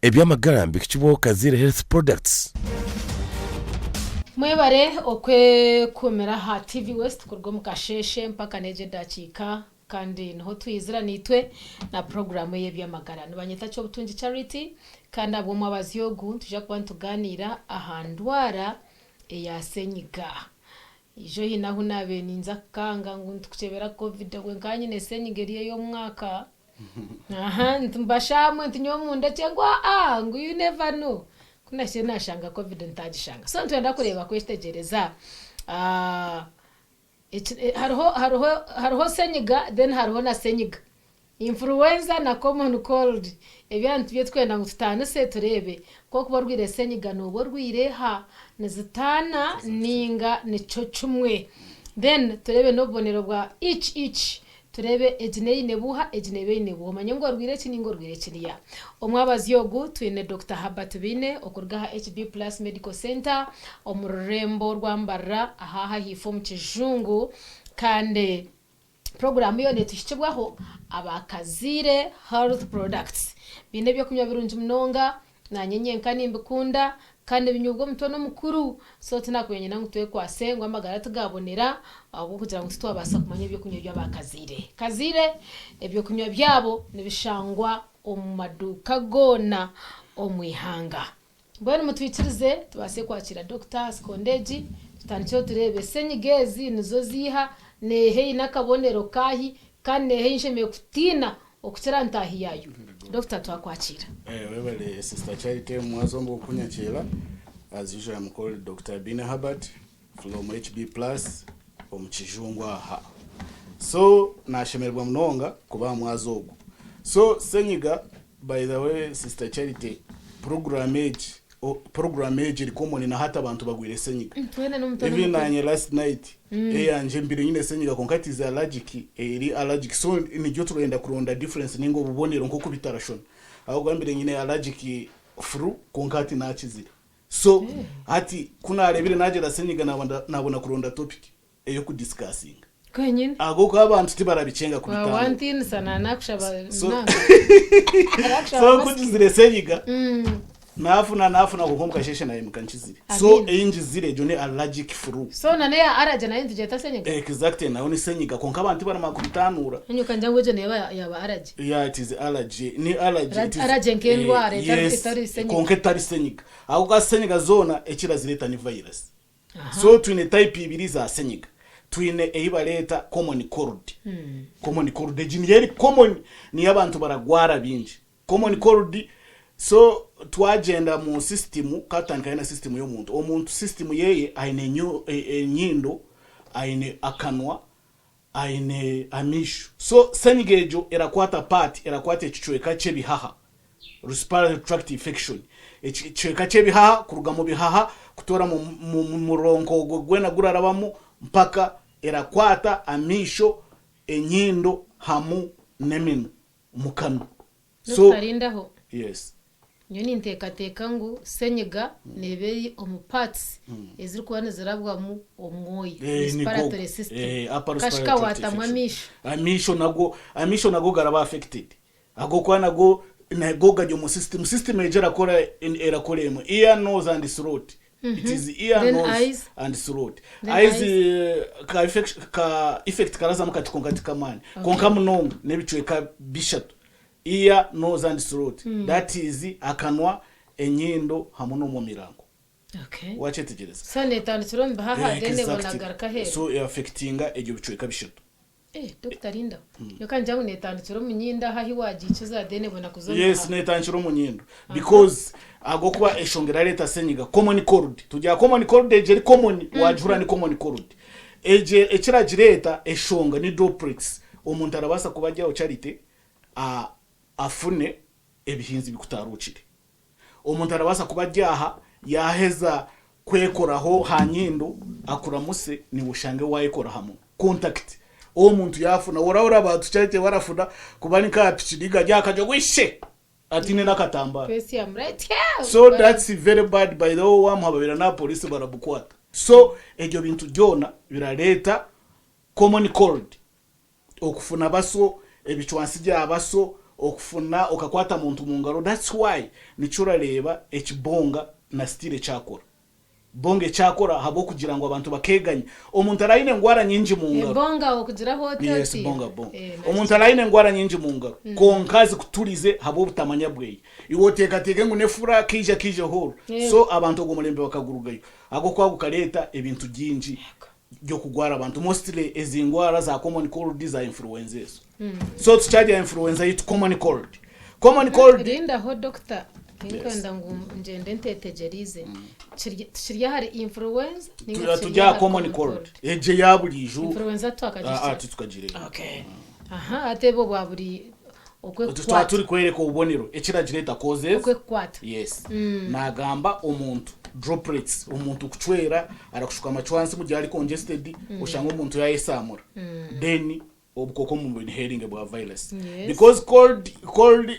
Eby'amagara nibihikibwaho Kaziire Health Products. Mwebare okwekuumira aha TV West kuruga omu kasheeshe mpaka n'egi edakiika kandi niho twizira naitwe na puroguraamu ey'eby'amagara. Nibanyeta Kyobutungi Charity kandi ahabw'omwabazyo ogu nitwija kuba nitugaaniira aha ndwara eya senyiga. Ijo haine ahu naabaire ninza kukanga ngu nitukukyebera Covid obwe nkaba nyine senyiga eri ey'omwaka. Aha nti mbashaamwe nti nyowe mundekye ngu aa ngu you never know. Ku nahikire naashanga Covid ntagishanga. So nitwenda kureeba kwetegyereza hariho hariho hariho senyiga then hariho na senyiga. Influenza na common cold ebyo nibyo turikwenda ngu tutaanise tureebe. Ku orikuba orwaire senyiga nooba orwaire eha? Nizitaana nainga nikyo kimwe? Then tureebe n'obubonero bwa each each tureebe egi neine buuha egi neeba eine buuha omanye ngu orwaire eki nainga orwaire kiriya. Omwabazyo ogu twine Dokita Herbert Baine okuruga aha HB Plus Medical Centre omu rurembo rwa Mbarara aha ahaifo omu kijungu kandi Puroguraamu yoona etuhikibwaho aba Kaziire Health Products. Baine eby'okunywa birungi munonga, naanye nyenka nimbikunda kandi nibinyuubwa omutwe n'omukuru. So tinakubaire niinyenda ngu twekwase ngu amagara tigaabonera ahabw'okugira ngu titwabaasa kumanya eby'okunywa eby'aba Kaziire. Kaziire eby'okunywa byabo nibishangwa omu maduuka goona omu ihanga. Mbwenu mutwikirize tubaase kwakiira Dokita aha sikonda egi, tutandikyeho tureebe senyiga ezi nizo ziiha, neeha eine akabonero kaahi, kandi neeha ei nshemereire kutiina okukira ntaahi yaayo. Dokita twakwakiira. Webale Sister Charity Mwazo omu kunyakiira. As usual I'm called Doctor Biine Herbert from HB Plus omu Kijungu aha. So nashemererwa munonga kuba aha mwazo ogu. So senyiga By the way sister Charity program egi program egi eri common na hati abantu bagwire senyiga. Twena n'omuto Even n'omukuru. nanye last night eyangye mbire nyine senyiga kwonka it is allergic eri allergic so niryo turenda kuronda difference ninga obubonero nkoku bitarashona ahabwokuba mbire nyine allergic flu kwonka hati nakizire so hati kunarebire nagira senyiga nabona kuronda topic eyoku discussinga. Kwenyine. Ahabw'okuba abantu tibarabikyenga kubitandura. Wantiinisa na nakushaba So- nanka. Nakushaba So mask. nkugizire senyiga nafuna nafuna kwonka omu kasheeshe nayimuka nkizire. So Amina. ei ngizire egyo ni allergic flu. So na neya allergy nayo nitugyeta senyiga? Exactly nayo ni senyiga kwonka abantu tibaramanya kubitanuura. Nyowe kangira ngu egyo neyo yaba yaba allergy. Yeah it is allergy ni allergy it is Allergy nk'endwara eh, etari yes etari senyiga. kwonka etari senyiga. Ahabw'okuba senyiga zoona ekirazireeta ni virus. So twine type ibiri za senyiga. Twine ei bareeta common cold. Common cold egi niyo eri common niyo abantu baragwara bingi. Common cold so twagyenda mu system katutandika na system y'omuntu. Omuntu system yeye aine enyindo, aine akanwa, aine amaisho. So senyiga egyo erakwata part, erakwata ekicweka ky'ebihaha, respiratory tract infection, ekicweka ky'ebihaha kuruga mu bihaha kutoora mu mu murongo ogwo gwena gurarabamu mpaka erakwata amaisho, enyindo hamu n'eminwa omu kanwa. So N'okutarindaho. yes. Nyowe ninteekateeka ngu senyiga neeba eri omu parts ezirikuba nizirabwamu omwoya, Eh, nigo respiratory system. eh, upper Kashika respiratory tract waatamu infection. amaisho. Amaisho nago amaisho nago garaba affected ahabw'okuba nago nago gari omu system, system egyo erakora erakora emwe ear, nose and throat. It is ear, Then nose eyes. and throat. Then Eyes eyes. eh, ka effect ka effect karazamu kati kwonka tikamaani. Kwonka munonga n'ebicweka bishatu. Ear, nose and throat that is akanwa, enyindo hamwe n'omu mirango. Okay. Wakyetegyereza? So netandikira omu bihaha then ebona Exactly. kugaruka aheeru. So eaffectinga ebyo bicweka bishatu. Eh, Dokita Linda. Nyowe kangira ngu netandikira omu nyindo aho ahi wagiikiza then ebona kuza omu Yes, bihaha. netandikira omu nyindo because ahabw'okuba eshonga erareeta senyiga common cold. Tugira common cold egyo eri common wagihurira ni common cold. Egyo ekiragireeta eshonga ni droplets. Omuntu arabaasa kuba ari aho Charity a afune ebihinzi bikutaruukire. Omuntu arabaasa kuba ari aha yaaheza kwekoraho ha nyindo akuramuse niiwe oshange waayekora ha munwa. Contact. Omuntu yaafuna, orahurira abantu Charity barafuna kuba ari nk'aha piki nainga ari aha akagira ngu ishe! Ataine n'akatambaara. Face ya right here. So that's very bad by the way waamuhababira n'aha police baramukwata. So ebyo bintu byona birareeta common cold. Okufuna baso, ebicwansi bya baso, okufuna okakwata muntu mungaro that's why nikyo orareeba ekibonga na still ekyakora. Bonga ekyakora ahabw'okugira ngu abantu bakeeganya. Omuntu araba aine engwara nyingi mu ngaro. Bonga okugiraho oti Yes, oti. bonga bonga. Eh, Omuntu araba aine engwara nyingi mu ngaro, kwonka azikuturize ahabw'obutamanya bweye. Iwe oteekateeke ngu n'efura kaija kaije hooro. Yego. So abantu ogwo murembe bakagurugayo. Ahabw'okuba gukareeta ebintu bingi by'okugwara abantu. Mostly ezi ngwara za common cold, za influenza ezo. So tukyarya influenza yaitu common cold. Common cold. Rindaho doctor tinkwenda ngu ngyende ntetegyereize. Tukiri ahari influenza ninga Turi tukiri turi aha ahari common cold. Egyo eya buriijo. Influenza Ah, ah, twakagihikire. titukagireeba. Okay. Aha ate obwo bwa buri Twaba okwekukwata. turi kwereka obubonero ekiragireeta causes. Okwekukwata. Yes. Nagamba omuntu droplets omuntu kucwera arakushuka amacwansi mugihe ari congested oshanga omuntu yayesamura then obukooko omu inhaling bwa virus Yes. because cold cold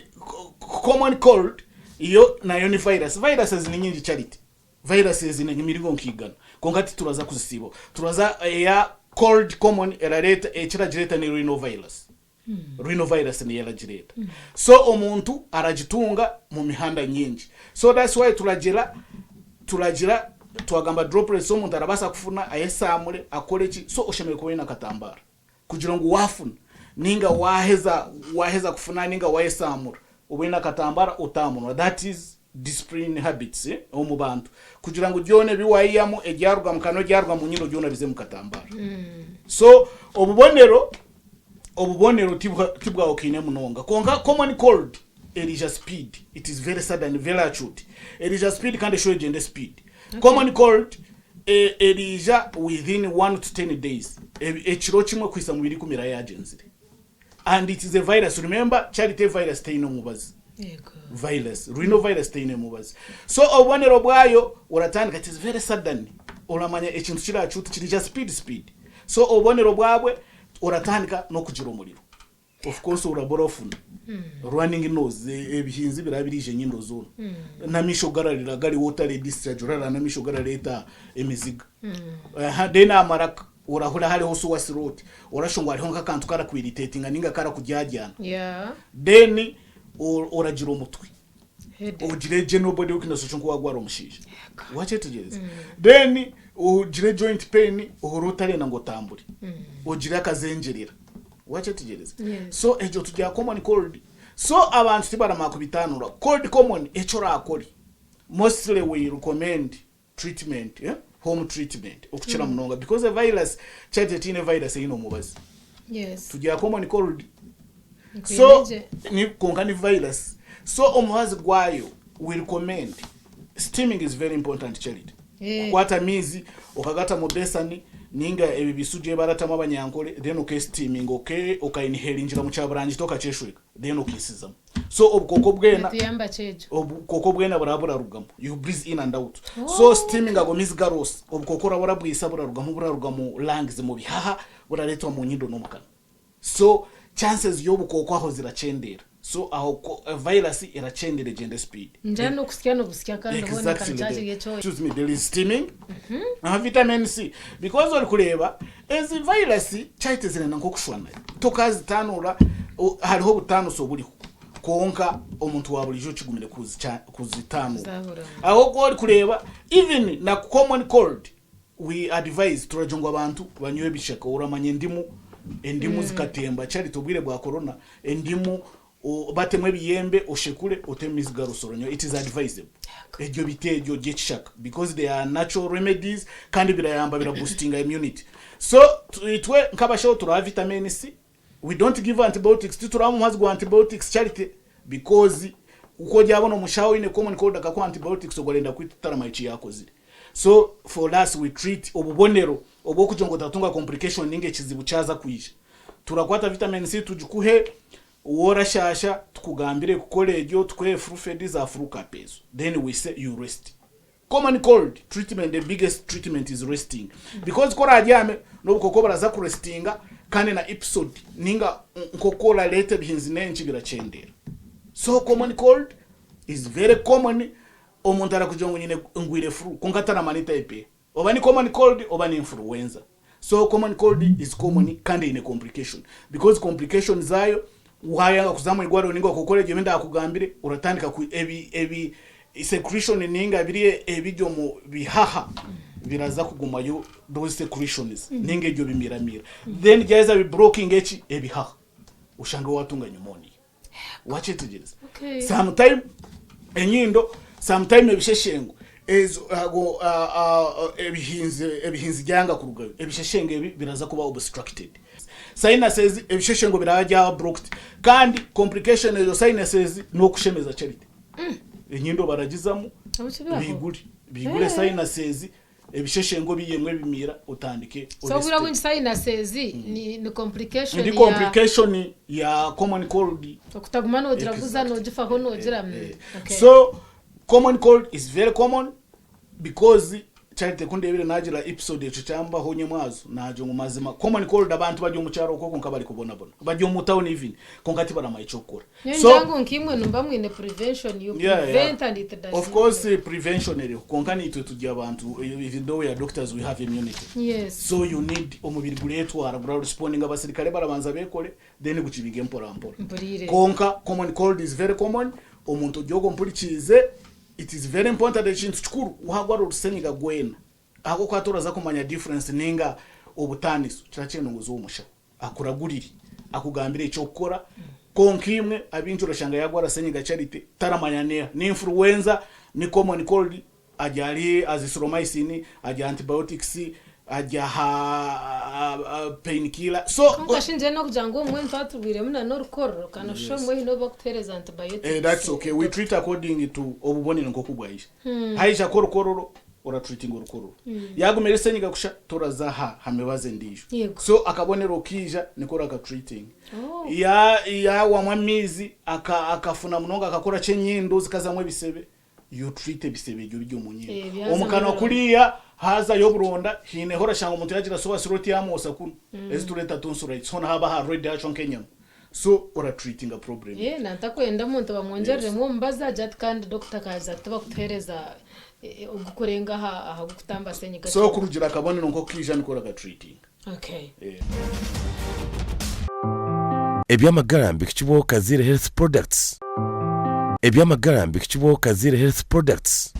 common cold iyo nayo ni virus viruses ni nyingi Charity viruses ni emiringo nkiigana kwonka tituraza kuzisiibaho turaza eya cold common erareeta ekiragireeta ni rhinovirus Rhinovirus niyo eragireeta. So omuntu aragitunga mu mihanda nyingi. So that's why turagira turagira twagamba droplets omuntu arabaasa kufuna ayesaamure akore ki so oshemereire kuba oine akatambara kugira ngu waafuna ninga waaheza waaheza kufuna ninga wayesaamura obe oine akatambara ote aha munwa that is discipline habits eh, omu bantu kugira ngu byona ebi wayihamu ebyaruga mu kanwa ebyaruga mu nyindo byona bize mu katambara. So obubonero Obubonero tibwahukaine munonga kwonka common cold erija speed it is very sudden very acute erija speed kandi eshuba egyende speed common cold erija within 1 to 10 days ekiro kimwe kuhisa mu biro ikumi eraba yagyenzire and it is a virus remember Charity virus teine omubazi virus rhinovirus teine mubazi so obubonero bwayo oratandika it is very sudden oramanya ekintu kiri acute kirija speed speed so obubonero bwabwe Oratandika n'okugira omuriro. Of course oraba orafuna. Running nose, ebihinzi biraba biriija enyindo zoona. N'amaisho gararira gari watery discharge, orarira n'amaisho garareeta emiziga. Aha, then amaraka, orahurira hariho sore throat, orashusha ngu hariho nk'akantu karaku-irritatinga ninga karakuryaryana. Then oragira omutwe. Headache. Ogire general body weakness oshushe nk'owagwara omushaija. Wakyetegyereza? Then ogire joint pain ohore otarenda ngu otambure. Ogire akazengyerera. Wakyetegyereza? Yes. So egyo tugira common cold. So abantu tibaramanya kubitaanura. Cold common eki orakore, mostly we recommend treatment, eh? Home treatment okukira munonga because a virus kyaba tihaine virus eine omubazi. Yes. Tugira common cold. Nkwine So gye. ni kwonka ni virus. So omubazi gwayo we recommend steaming is very important Charity. Eh. Kukwata amaizi okagata mu besani ninga ebi bisugye ebi baratamu abanyankore then okesteaminga oke okainhalingira mu kyaburangiti okakyeshweka then okaisizamu. So obukooko bwena Nituyamba ki egyo? Obukooko bwena buraba burarugamu you breathe in and out so steaming ago maizi garoosa obukooko oraba orabwisa burarugamu buraruga mu lungs mu bihaha buraretwa mu nyindo n'omu kanwa so chances y'obukooko aho zirakyendera so aho ko virus erakyendera egyende speed. Ngira n'okusya nobusya kandi hoona Exactly. nka nikyo kiri ekyoya. Excuse me, there is steaming. Aha vitamin C. Because ori kureeba ezi virus kyahita zirenda nk'okushwana. Tokazitaanura hariho obutaanusi oburiho. Kwonka omuntu wa burijo kigumire kuzitaanura. Kuzahura. Aho ku ori kureeba even na common cold we advise turagira ngu abantu banywe ebishaka oramanya endimu endimu zikatemba Charity obwire bwa corona endimu batemu ebiyembe oshekure otemu amaizi garusoro onywe it is advisable egyo biti egyo gyekishaka because they are natural remedies kandi birayamba bira boostinga immunity so itwe nkabashaho turaha vitamin C We don't give antibiotics tituraha omubazi gwa antibiotics Charity because ku oryabona omushaho oine common cold akakuha antibiotics ogwo arenda kwita otaramanya eki yakozire so for us we treat obubonero obwokugira ngu otatunga complication ninga ekizibu kyaza kwija turakwata vitamin C tugikuhe worashasha tukugambire kukora eryo tukuhe furufedi za flucap ezo then we say you rest Common cold treatment the biggest treatment is resting because ku orabyame n'obukooko buraza kurestinga kandi na episode ninga nk'oku orareeta ebihinzi n'enki birakyendera so common cold is very common omuntu arakugira ngu nyine ngwire flu kwonka taramanya type ye oba ni common cold oba ni influenza so common cold is common kandi eine complication because complication zaayo. Waayanga kuza omu irwariro nainga okakora ebyo ebi ndaakugambire, oratandika ku ebi ebi secretion nainga biri ebiri omu bihaha biraza kugumayo those secretions nainga ebyo bimiramira then byaheza bi blockinge eki ebihaha oshange waatunga pneumonia. Wakyetegyereza? Okay. Sometime enyindo, sometime ebisheshengo ezo ago a- a- ebihinzi ebihinzi byanga kurugayo ebisheshengo ebi biraza kuba obstructed. Sinuses ebisheshengo biraba byaba blocked kandi complication ezo sinuses n'okushemeza Charity. Enyindo baragizamu Obu kibaho? bigure bigure Eh. sinuses ebisheshengo obihemu ebimiira otandike So obwire obwingi sinuses ni ni complication Ndi ya complication ya common cold. okutaguma nogira guza Exactly. nogifaho nogira mm, Eh, okay. So common cold is very common because Charity ku ndebire nagira episode ekyo kyambaho nyemwazo nagira ngu mazima common cold abantu bari omu kyaro okwo kwonka bari kubonabona bari omu town even kwonka tibaramanya ekyokukora. Nyowe So ngira ngu nkaimwe nimuba mwine prevention you Yeah, prevent yeah. and it does Of not course prevention eriho kwonka naitwe turi abantu even though we are doctors we have immunity. Yes. So you need omubiri guretwara gura respondinga abasirikare barabanza bekore then gukibinga mpora mpora. Mpuriire. Kwonka common cold is very common omuntu ori ogwo ompurikiize it is very important ekintu kikuru wagwara orusenyiga gwena ahabw'okuba toraza kumanya difference ninga obutaniso kirakyenda ngu oze owomushaho. Akuragurire, akugambire eky'okukora. Kwonka imwe abaingi orashanga yaagwara senyiga Charity taramanya neeha, ni influenza, ni common cold, ari ahari azithromycin, ari aha antibiotics, ari aha pain killer. So Kwonka shi ngyenda n'okugira ngu obumwe nituba turwairemu na n'orukororo kandi noshusha obumwe haine obu barikutuheereza antibiotics. Eh, that's okay. We treat according to obubonero nk'oku bwaija. Haija k'orukororo, oratreatinga orukororo. Yaguma eri senyiga kusha, toraza aha ha mibazi endiijo. Yego. So akabonero kaija niko orakatreatinga. Oh. Ya yawamwa amaizi aka akafuna munonga akakora ki enyindo zikazamu ebisebe, you treat ebisebe ebyo biri omu nyindo. Eh, byazamu Omu kanwa oburonda. kuriya hazayo oburonda, hiineho orashanga omuntu yagira sore throat yamwosa kunu, ezi tureeta tonsorites, hoona haba ha red hakyo nk'enyama. So ora treatinga problem Eh, egyo. nantakwenda omuntu bamwongyereremu Yes. omubazi agye ati kandi doctor akaagira ati tibakutuheereza eh, ogukurenga aha aha gukutamba senyiga So kyonka. kurugira akabonero nk'oku kaija nikwo oraka treatinga. Okay. Eh. Eby'amagara mbihikibwaho Kaziire Health Products. Eby'amagara mbihikibwaho Kaziire Health Products.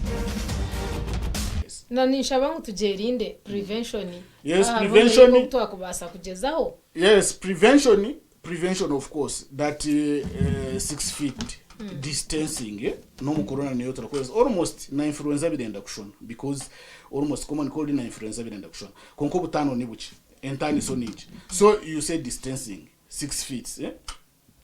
Na ninshaba ngu tugyerinde prevention. Yes, Hariho prevention. omuringo ogu twakubaasa kugyezaho. Yes, prevention, prevention of course that 6 feet distancing eh, n'omu corona niyo turakozesa almost na influenza birenda kushona because almost common cold na influenza birenda kushona konka obutaano ni bukye entaaniso ni nkye so you say distancing 6 feet eh?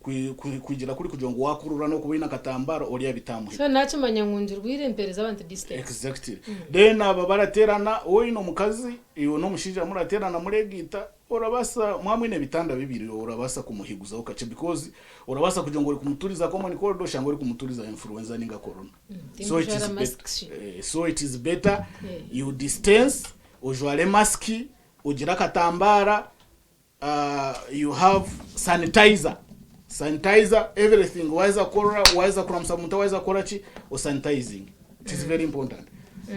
Kwi- kwi- kwigira kuri kugira ngu wakurura n'okuba oine akatambaro ori abitamuhika So nakimanya ngu ngirwire mpereza abantu distance. Exactly. Then aba baraterana oine omukazi iwe n'omushaija muraterana muregaita Orabasa mwaba mwine ebitanda bibiri orabasa kumuhiguzaho kakye because orabasa kugira ngu orikumuturiza common cold oshange orikumuturiza influenza ninga corona. So it Tinkujwara is mask better, shi. eh, so it is better Eh. you distance ojware maski ogire akatambara uh, you have sanitizer sanitizer everything waheza kukorora waheza kuramusa omuntu waheza kukora ki osanitizing it is very important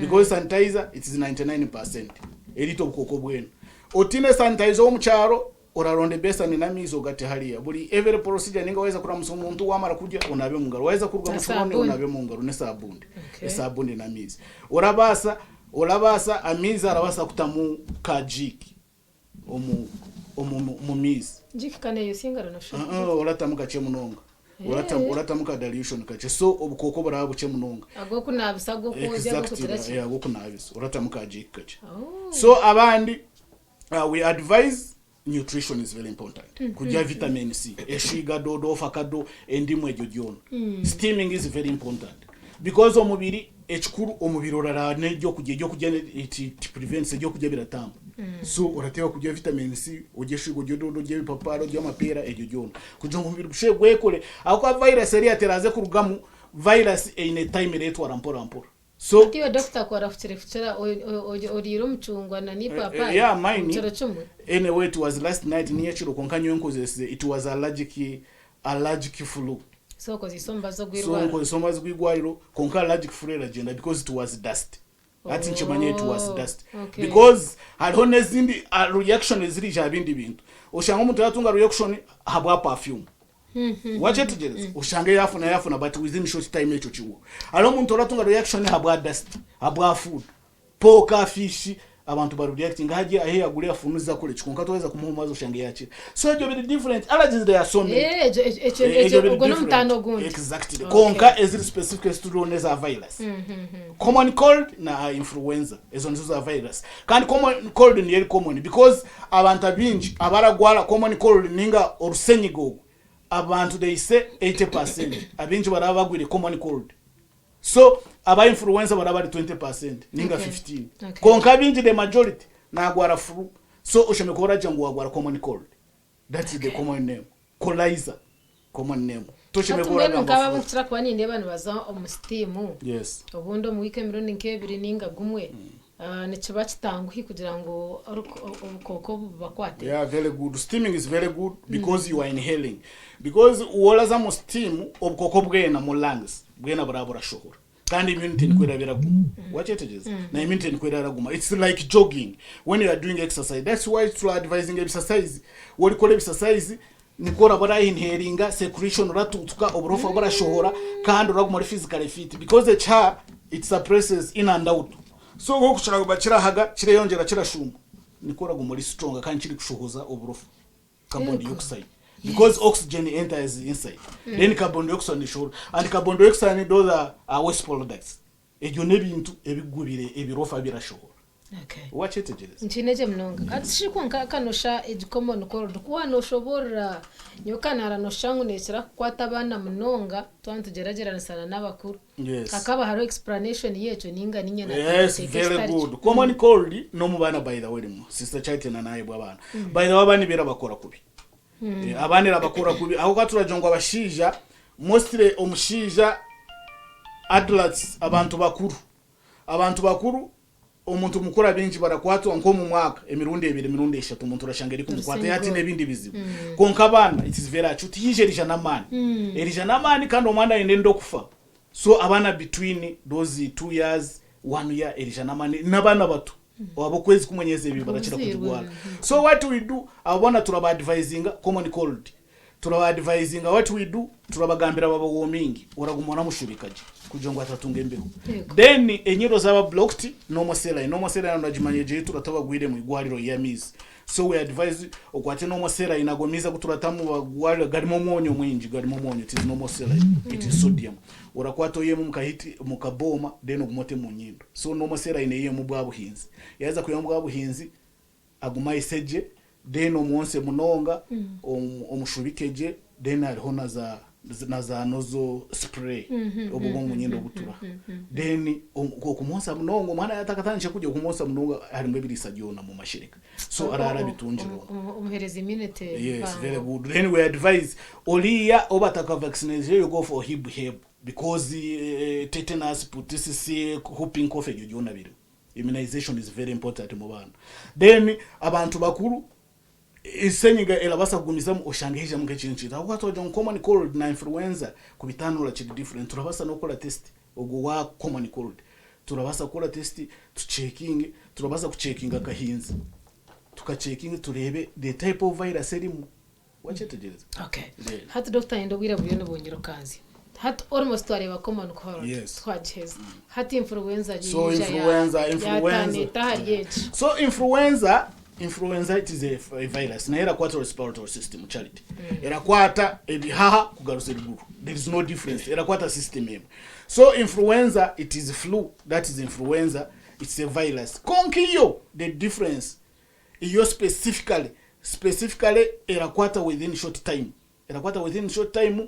because sanitizer it is 99% eriita obukooko bwena Otiine sanitizer ow'omu kyaro, oraronda ebesani n'amaizi ogate hariya. Buri every procedure ninga waheza kuramusa omuntu wamara kurya onaabe omu ngaro, waheza kuruga Na omu kihoone sabuuni. onaabe omu ngaro n'esabuuni, Okay. esabuuni n'amaizi. Orabaasa orabaasa amaizi arabaasa kutamu ka jik omu omu omu maizi. Jik ka neeyosya engaro noshusha Uh-uh, jik. oratamu kakye munonga. Oratamu Eh. oratamu ka dilution kakye so obukooko buraba bukye munonga. Ag'okunaabisa ag'okwozya Exactly, ag'okugira ki? eh, ag'okunaabisa oratamu ka jik kakye. Oh. So abandi we advise nutrition is very important kurya vitamin C eshiga dodo ofakado endimu egyo gyona steaming is very important because omubiri ekikuru omubiri orara n'ebyokurya ebyokurya it, it prevents ebyokurya biratamba so orateekwa kurya vitamin C orye eshiga orye dodo orye ebipapari orye amapeera ebyo byona kugira ngu omubiri gushube gwekore ahabw'okuba virus eriya teraze kurugamu virus eine time eretwara mpora mpora So Hati iwe doctor ku orahukire kukira oriire omucungwa na n'eipapayi Yeah, mine. omu kiro kimwe? Anyway, it was last night nyekiro kwonka nyowe nkozesize it was allergic allergic flu. So okozeise omubazi So ogw'eirwariro? nkozesa omubazi gw'eirwariro kwonka allergic flu eragyenda because it was dust. Hati nkimanya it was Oh, dust. okay. Because hariho n'ezindi reaction eziriija aha bindi bintu. Oshanga omuntu yatunga reaction ahabwa perfume. Wakyetegyereza? Oshange yafuna yafuna but within short time ekyo kihwa. Hariho omuntu oratunga reaction ahabwa dust, ahabwa food, pork, fish, abantu bari reacting harya ahu yagura afunize akore ki kwonka twaheza kumuha omubazi oshange yakira. So ebyo biri different, allergies they are so many. Eh, ekyo- ekyo- ekyo- Ebyo ekyo- biri ogwo different. n'omutaano ogundi. Exactly. Okay. Kwonka eziri specific ezituriho n'eza virus. Common cold na influenza ezo nizo za virus. Kandi common cold niyo eri common because abantu abaingi abaragwara common cold ninga orusenyiga orwo abantu they say 80% abaingi baraba bagwire common cold. So aba influenza baraba bari 20% ninga Okay. 15. Okay. Kwonka abaingi the majority nagwara flu. So oshemereire kuba oragira ngu wagwara common cold. That is the common name. Coryza common name. Hati mbwenu nk'abo abu nkukira kuba nindeeba nibaza omu sitiimu, Yes. obundi omu wiiki emirundi nk'ebiri nainga gumwe, nikiba kitanguhi kugira ngu obukooko obu bubakwate? Yeah, very good. Steaming is very good because you are inhaling. Because woraza mu steam obukooko bwena mu lungs bwena buraba burashohora. Kandi immunity nikwo eraba eraguma. Wakyetegyereza? Na immunity nikwo eraba eraguma. It's like jogging when you are doing exercise. That's why turi advising exercise. Worikora exercise nikwo oraba ora inhalinga secretion oratutuka oburofa burashohora kandi oraguma ori physically fit because ekya it suppresses in and out. So nkoku kiraguma kirahaga kireyongyera kirashuuma nikwo oraguma ori strong kandi kirikushohoza oburofa. Carbon dioxide because oxygen enters inside then carbon dioxide neshohora and carbon dioxide those are, are waste products ebyo n'ebintu ebigubire ebirofa birashohora. Okay. Wakyetegyereza? Nkiine gye munonga. Kandi shi kwonka kanosha egi common cold ku waaba noshoboorora nyowe kanaara noshusha ngu nekira kukwata abaana munonga twaba nitugyeragyeranisa na n'abakuru. Yes. Hakaba hariho explanation y'ekyo ninga ninye Yes, nateekateeka very ekitari kyo. good. Common cold n'omu baana by the way erimu. Sister Charity na naayebwa abaana. By the way abaana erabakora kubi. Eh, abaana erabakora kubi. Ahabw'okuba turagira ngu abashaija mostly omushaija adults abantu bakuru. Abantu bakuru Omuntu mukuru abaingi barakwatwa nk'omu mwaka emirundi ebiri emirundi eshatu omuntu orashanga erikumukwata yaaba ataine ebindi bizibu. Kwonka abaana it is very acute yaija erija n'amaani. Erija n'amaani kandi omwana ayenda enda okufa. So abaana between those 2 years, 1 year erija n'amaani n'abaana bato ab'okwezi kumwe emyezi ebiri barakira kugirwara. So what we do abo boona turaba advisinga common cold Turaba advisinga what we do turabagambira baba warming oraguma oramushubika gye kugira ngu atatunga embeho Yego. then enyindo zaba blocked normal saline normal saline oragimanya egyo eyiturata abagwire mu igwariro y'amaizi so we advise okwate normal saline ago maizi aguturata mu bagwariro garimu omwonyo mwingi garimu omwonyo it is normal saline it is sodium orakwata oyihemu mukahiti mukaboma then ogume ote mu nyindo so normal saline eyihemu bwa buhinzi yaheza kwihamu bwa buhinzi Agume aise gye then omwonse munonga omushubike gye then hariho na za na za nozo spray obwo obw'omunyindo obuturaha then okumwonsa munonga omwana yatakatandikire kurya okumwonsa munonga harimu ebiriisa byona omu mashereka so arara abitungire omwo. Omuhereza immunity Yes, very mpango. good. Then we advise oriya oba atakavaccinizire you go for hib heb because tetanus, pertussis, whooping cough ebyo byona birimu. Immunization is very important mu baana. Then abantu bakuru esenyiga erabaasa kugumizamu oshange heijamu nk'ekindi kintu ahabw'okuba twagira ngu common cold na influenza kubitaanura kiri different. Turabaasa n'okukora test ogwo wa common cold turabaasa kukora test tucekinge turabaasa kucekinga akahinzi tukacekinge tureebe the type of virus erimu. Wakyetegyereza? Okay. Yeah. Hati doctor yenda obwire buriyo nibunyirukanzya. Hati almost twareeba common cold. Yes. Twagiheza. Hati influenza So yaija influenza, influenza. yataneta ahari egi. So influenza, influenza it is a, a virus nayo erakwata respiratory system charity. Erakwata ebihaha kugaruza eriguru. There is no difference. Erakwata system emwe. So influenza it is flu, that is influenza, it's a virus. Konka iyo the difference Iyo specifically specifically erakwata within short time erakwata within short time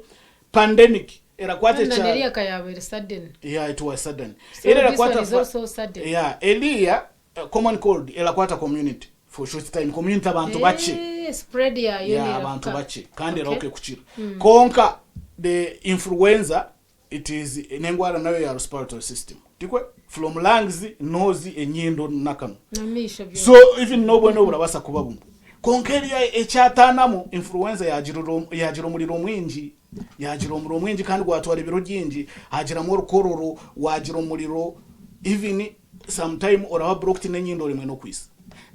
pandemic erakwata Kandi na ekyaro Eliya ka yaaba eri sudden. yeah it was sudden So era this one erakwata is also sudden. yeah Eliya common cold erakwata community for short time community abantu bakye Eh, spread yayo yeah nerahuka. abantu bakye kandi Okay. erahuka ekukira konka the influenza It is n'endwara nayo ya respiratory system tikwe from lungs, nose, enyindo n'akanwa N'amaisho byona. so even n'obwene oburabasa kuba bumwe konka eriya ekyatanamu influenza yagira yagira omuriro mwingi yagira omuriro mwingi kandi gwatwara ebiro byingi hagiramu orukororo wagira omuriro even sometime oraba blocked n'enyindo rimwe n'okwisa.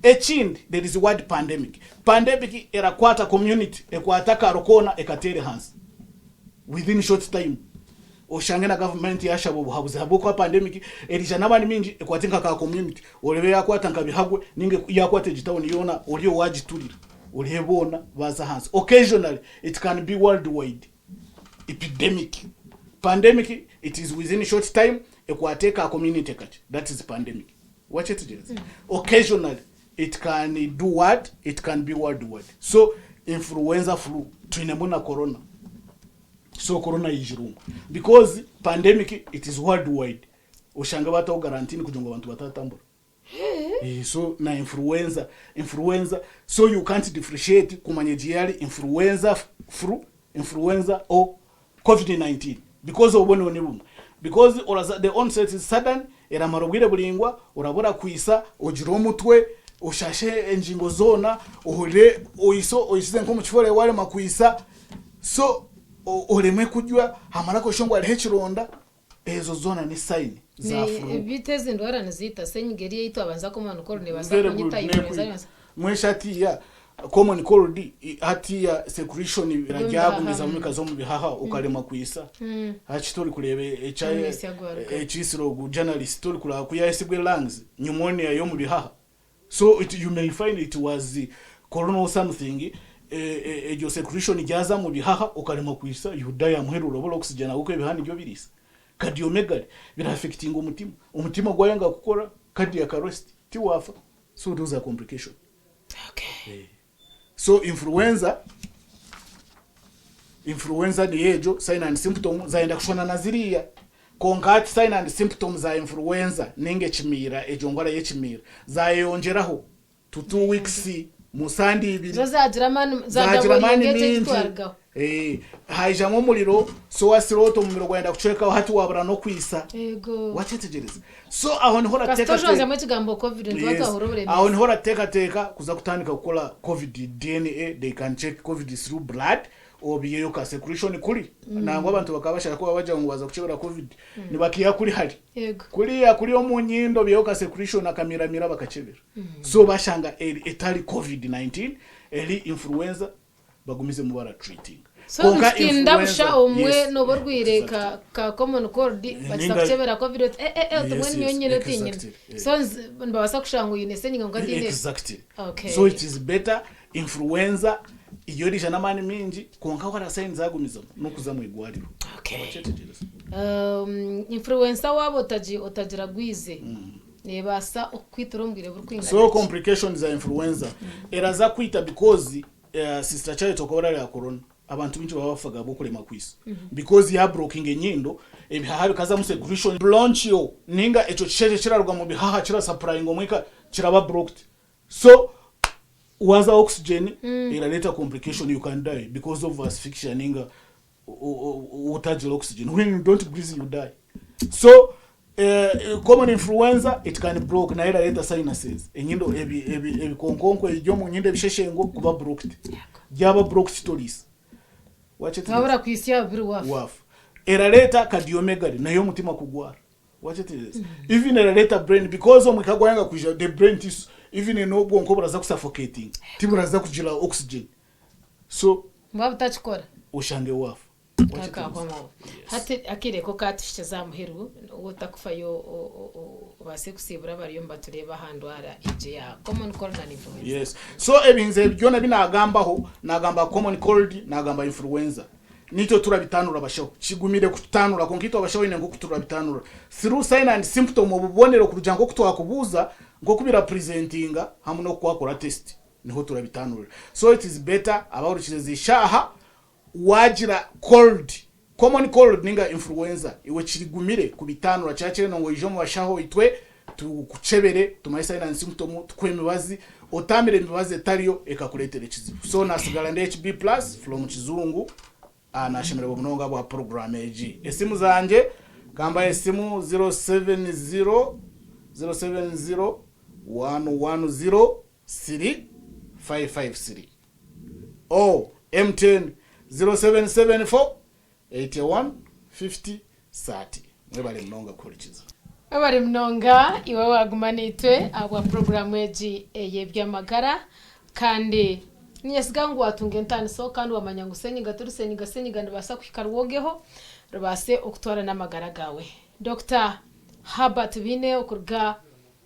Ekindi there is word pandemic. Pandemic erakwata community, ekwate akaaro koona ekateere hansi within short time. Oshange na government yashaba obuhabuzi ahabw'okuba pandemic eriija n'amaani maingi ekwate nka ka community oreebe yakwata nka Bihagwe ninga yakwata egi town yoona ori owagiturira oreebe boona baaza ahansi. Occasionally it can be world wide epidemic. Pandemic it is within short time ekwate ka community kakye that is pandemic. Wakyetegyereza? Occasionally it can do what? It can be world wide. So influenza flu twinemu na corona. So corona yaijire omwe because pandemic it is world wide oshange bataho garantini kugira ngu abantu batatambura. Eh, so na influenza influenza so you can't differentiate kumanya egi yari influenza flu influenza or covid-19 because obubonero ni bumwe because oraza the onset is sudden eramara obwire buraingwa orabura kwisa ogire omutwe oshashe engingo zoona ohurire oise oisize nk'omu kifo warema kwisa so oremwe kurya hamara koshusha ngu hariho ekironda ezo zoona ni sign za flu. Beitu ezi ndwara niziita senyiga eri ei twabanza common cold nebaasa Very kunyita good, influenza nekwita. nebaasa Mwesha hatiiya common cold hatiiya secretion eraryagumizamu ekaza omu bihaha okaremwa kwisa. Haki torikureeba ekya Omwitsya gwarugamu. ekiitsire ogu journalist torikureeba ku yahisibwe lungs pneumonia y'omu bihaha. So it you may find it was corona or something egyo secretion ryaza omu bihaha okaremwa kwisa you die amuheru orabura oxygen ahabw'okuba ebihaha nibyo biriisa. Cardiomegaly bira affectinga omutima, omutima gwayanga kukora cardiac arrest tiwafa so those are complication. Okay. So influenza influenza niyo egyo sign and symptom zayenda kushushana na ziriya kwonka hati sign and symptom za influenza ninga ekimiira egyo ndwara y'ekimiira zayeyongyeraho to 2 weeks mu sande ibiri Zo zagira amaani zagira amaani zadaboringa egyo mingi ekitwarugaho. Eh, haijamu omuriro so wasirota omumiro gwayenda kucwekaho hati wabura n'okwisa Yego. wakyetegyereza So aho niho Kasita orateekateeka. ojwanzyamu ekigambo covid nituba Yes. twahurira Aho oburemeezi. niho orateekateeka kuza kutandika kukora covid DNA, they can check covid through blood obiheyo ka secretion kuri. Nangwa abantu bakaba bashaka kuba bagira ngu baza kukyebera covid nibakiiha kuri hari. Yego. Kuriya kuri omu nyindo obiheyo ka secretion akamiramira bakakyebera. So bashanga eri etari covid 19 eri influenza bagumizemu bara treatinga. So Kwonka nikitinda busha influenza obumwe yes noba orwire exactly. ka ka common cold bakisa Ninga kukyebera covid oti eh eh eh oti yes mbwenu nyowe yes nyine tinyine. exactly eh. So nibabaasa kushanga ngu oine senyiga kwonka tiine. Exactly. Okay. So it is better influenza iyo erija n'amaani mingi kwonka wara signs zagumizamu n'okuza mu igwariro. Okay. Wakyetegyereza? Influenza waaba otagi otagiragwize nebaasa okukwitira omu bwire burikwingana So ki? complications za influenza eraza kwita because Sister Charity okaba orareba corona abantu baingi baba bafaga ahabw'okurema kwisa because ya blockinga enyindo ebihaha bikazamu secretion bronchial ninga ekyo kisheshe kiraruga mu bihaha kira supplyinga omwika kiraba blocked so waza oxygen erareta complication you can die because of asphyxia ninga otagira oxygen when you don't breathe you die so common influenza it can block nayo erareta sinuses enyindo ebi ebi ebikonkonko ebiri omu nyindo ebisheshengo kuba blocked byaba blocked toriisa wakyetegereza Wabura kwitsya biri wafa. wafa erareta cardiomegaly nayo omutima kugwara wakyetegereza even erareta brain because omwika gwayanga kwija the brain tissue even n'obwonko buraza kusuffocating tiburaza kugira oxygen so Bwaba butakikora. oshange wafa. Kakahwamu. Hati akaire ko katuhikize aha muheru, waaba otakufayo obaase kusiibura abariyo nibatureeba aha ndwara egi eya common cold and influenza. Yes. So ebintu ebi byona ebi naagambaho, naagamba common cold, naagamba influenza. Nitwe turabitanura abashaho. Kigumire kututanura kwonka itwe abashaho haine nk'oku turabitanura. Through sign and symptom, obubonero kurugira nk'oku twakubuuza, nk'oku birapresentinga hamwe n'oku wakora test. Niho turabitanurira. So it is better abahurikize eshaaha Wagira cold, common cold ninga influenza iwe kirigumire kubitanura kyakire ngu oije omu bashaho itwe tukukyebere tumanye sign and symptom tukuhe emibazi otamire emibazi etariyo ekakuretera ekizibu so nasigara ndi HB plus from kizungu nashemererwa munonga ahabwa program egi esimu zangye kambahe esimu 070 070 110 3553 o MTN 0774 81 50 30 Mwebale munonga kuhurikiza. Webare munonga iwe waguma naitwe ahabwa puroguraamu egi ey'eby'amagara kandi ninyesiga ngu watunga entaaniso kandi wamanya ngu senyiga turi senyiga senyiga nibaasa kuhika rwogeho rubaase okutwara n'amagara gaawe. Dokita Herbert Biine okuruga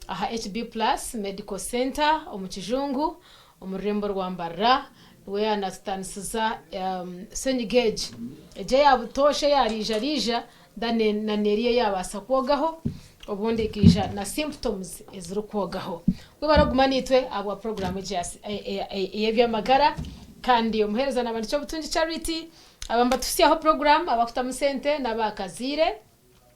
aha HB Plus Medical Centre omu Kijungu omu rurembo rwa Mbarara niwe yaanatutanisiza senyiga egi. Egi eya butoosha eya riija-riija than na n'eriya eyaabaasa kwogaho obundi ekaija na symptoms ezirikwogaho. Webare kuguma naitwe ahabwa puroguraamu egi ey'eby'amagara kandi omuheereza naaba ni Kyobutungi Charity aba nibatuhitsyaho puroguraamu abakutamu sente n'abakazaire.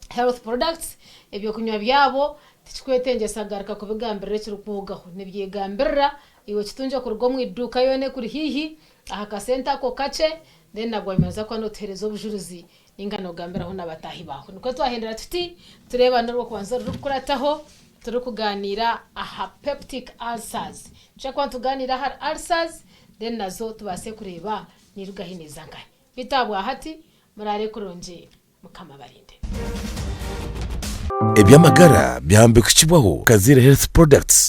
Health products, ebyokunywa byabo tikikwetengyesa kugaruka kubigambirira ekirikwogaho nibyegambirira iwe kitungye kuruga omu iduuka yoona ekuri haihi aha kasente ako kakye then na bwanyima noza kuba notuhereza obujurizi ninga nogambiraho nabataahi baawe. Nikwo twahendera tuti tureebane orwokubanza orurikukurataho turikuganiira aha peptic ulcers. Nituija kuba nituganiira ahari ulcers then nazo tubaase kureeba nirugahi niiza nkahi. Beitu ahabwahati muraare kurungi. Mukama abarinde. Eby'amagara byambikukibwaho Kaziire Health Products.